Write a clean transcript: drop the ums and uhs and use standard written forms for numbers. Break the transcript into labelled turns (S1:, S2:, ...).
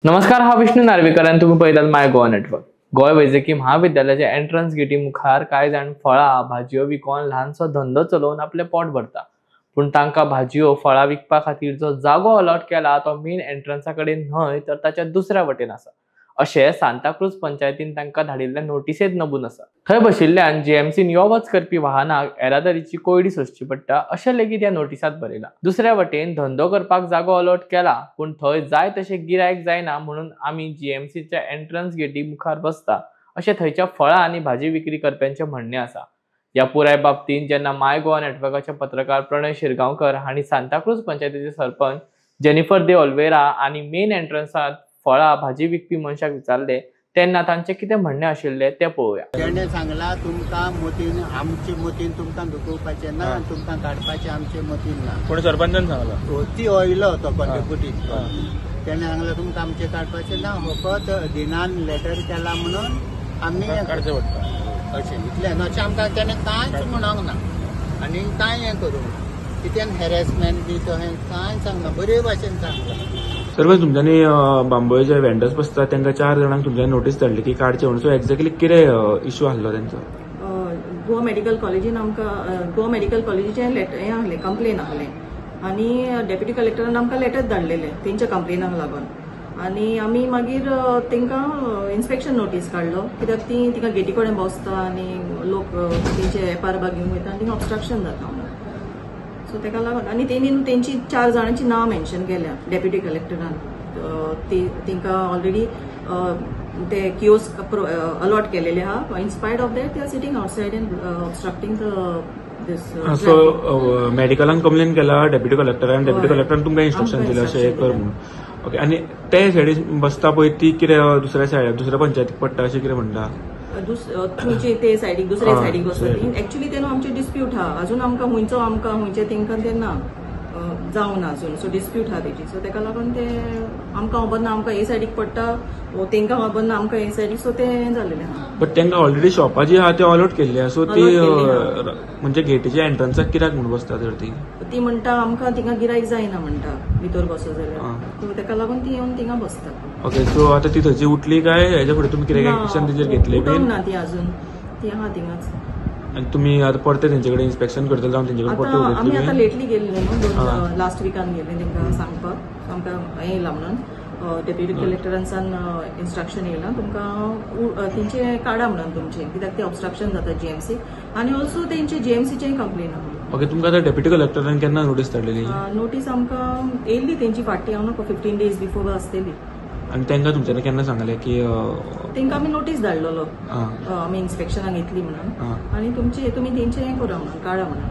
S1: नमस्कार, हा विष्णू नार्वेकर आनी तुमी पळयतात माय गोवा नेटवर्क. गोंय वैजकी म्हाविद्यालयाच्या एंट्रन्स गेटी मुखार कांय जाण फळां भाजयो विकोन ल्हानसो धंदो चलोवन आपलें पोट भरता. पूण तांकां भाजयो फळां विकपा खातीर जो जागो अलॉट केला तो मेन एंट्रन्सा कडेन न्हय तर ताच्या दुसऱ्या वटेन आसा, अशें सांताक्रूज पंचायतीन तांकां धाडिल्ल्या नोटिसेंत नमूद आसा. थंय बशिल्ल्यान जीएमसीन यो वच करपी वाहनाक येरादारीची कोंयडी सोंसची पडटा अशें लेगीत ह्या नोटिसांत बरयलां. दुसऱ्या वटेन धंदो करपाक जागो अलॉट केला पूण थंय जाय तशें गिरायक जायना म्हणून आमी जीएमसीच्या एंट्रन्स गेटी मुखार बसता अशें थंयच्या फळां आनी भाजी विक्री करप्यांचें म्हणणें आसा. ह्या पुराय बाबतींत जेन्ना माय गोवा नेटवर्काचे पत्रकार प्रणय शिरगांवकर हांणी सांताक्रूज पंचायतीचे सरपंच जेनिफर दे ओल्वेरा आनी मेन एंट्रन्सांत फळां भाजी विकपी मनशाक विचारले तेन्ना तांचें कितें म्हणणें आशिल्लें तें पळोवया.
S2: तेणें सांगलां तुमकां मतीन, आमचे मतीन तुमकां दुखोवपाचें ना आनी तुमकां काडपाचें आमचे मतीन ना.
S3: कोण सरपंचान सांगलां?
S2: ती oयलो तो डेप्युटी, तेणें सांगलां तुमकां आमचें काडपाचें ना, फकत दिनान लेटर केला म्हणून आमी
S3: काडचें पडटा
S2: अशें इतलें. अशें आमकां तेणें कांयच म्हणूंक ना आनी कांय हें करूंक ना, कितें हॅरेसमेंट बी तशें कांय सांगना, बरे भाशेन सांगलां.
S3: सरपंच, तुमच्यांनी बांबोळे जे वेंडर्स बसतात तांकां 4 जाणांक तुमच्यांनी नोटीस धाडली की काडचे म्हणून, सो एक्झॅक्टली कितें इशू आसलो तेंचो?
S4: गोवा मेडिकल कॉलेजीन आमकां गोवा मेडिकल कॉलेजीचें लेटर हें आहलें, कंप्लेन आहलें आनी डेप्युटी कलेक्टरान आमकां लेटर धाडलेलें तेंच्या कंप्लेनाक लागून आनी आमी मागीर तांकां इन्स्पेक्शन नोटीस काडलो कित्याक ती तिका गेटी कडेन बसता आनी लोक तेंचे वेपार बाग घेवन वयता आनी थिंगा ऑब्स्ट्रक्शन जाता म्हणून. सो तेका लागून आनी तेणी तेंची 4 जाणांची नांव मेन्शन केल्या डेप्युटी कलेक्टरान, तेंकां ऑलरेडी ते कियोस्क अलॉट केलेले आहा. In spite of that they are sitting outside and obstructing the this.
S3: So मेडिकलान complain केला डेप्युटी कलेक्टरान, डेप्युटी कलेक्टरान तुमकां इन्स्ट्रक्शन दिलें अशें कर म्हणून. ओके, आनी ते सायडीन बसता पळय ती कितें दुसऱ्या सायड दुसऱ्या पंचायतीक पडटा अशें कितें म्हणटा?
S4: तुमचे ते सायडीक दुसऱ्या सायडीक बसता ती एक्चुली ते न्हू आमचे डिस्प्यूट आहा अजून, आमकां खंयचो आमकां खंयचे तेंकां ते ना जावना अजून, सो डिस्प्यूट आहा तेजी. सो तेका लागून ते आमकां खबर ना आमकां हे सायडीक पडटा, तेंकां खबर ना आमकां हे सायडीक, सो तें जालेलें आहा.
S3: बट तेंकां ऑलरेडी शॉपां जी आहा ती अलॉट केल्ली आहा, सो ती म्हणजे गेटीच्या एंट्रन्साक कित्याक म्हणून बसता तर ती?
S4: ती म्हणटा आमकां थिंगा गिरायक जायना म्हणटा भितर बसो जाल्यार, सो तेका लागून ती येवन थिंगा बसता.
S3: ओके, सो आतां ती थंयची उठली काय हेच्या फुडें तुमी कितें एक्शन तेजेर घेतले?
S4: उठोंक ना ती अजून, ती आहा थिंगाच.
S3: आनी तुमी आतां परते तेंचे कडेन इन्स्पेक्शन करतले जावं तेंचे कडेन परते उलयतले?
S4: आमी आतां लेटली गेल्ले न्हू, लास्ट विकान गेल्ले तेंकां सांगपाक, आमकां हें येयलां म्हणून डेप्युटी कलेक्टरांसान इन्स्ट्रक्शन येयलां तुमकां तेंचे काडा म्हणून तुमचें, कित्याक तें ऑब्स्ट्रक्शन जाता जीएमसी आनी ऑल्सो तेंचे जीएमसीचेंय कंप्लेन आहा.
S3: ओके, तुमकां आतां डेप्युटी कलेक्टरान केन्ना नोटीस धाडलेली?
S4: नोटीस आमकां येयल्ली तेंची फाटीं, हांव न्हू 15 days before आसतली.
S3: आनी तांकां तुमच्यांनी केन्ना सांगलें की
S4: तांकां आमी नोटीस धाडलेलो आमी इन्स्पेक्शनाक येतली म्हणून आनी तुमचे तुमी तेंचें हें करा म्हणून काडा म्हणून.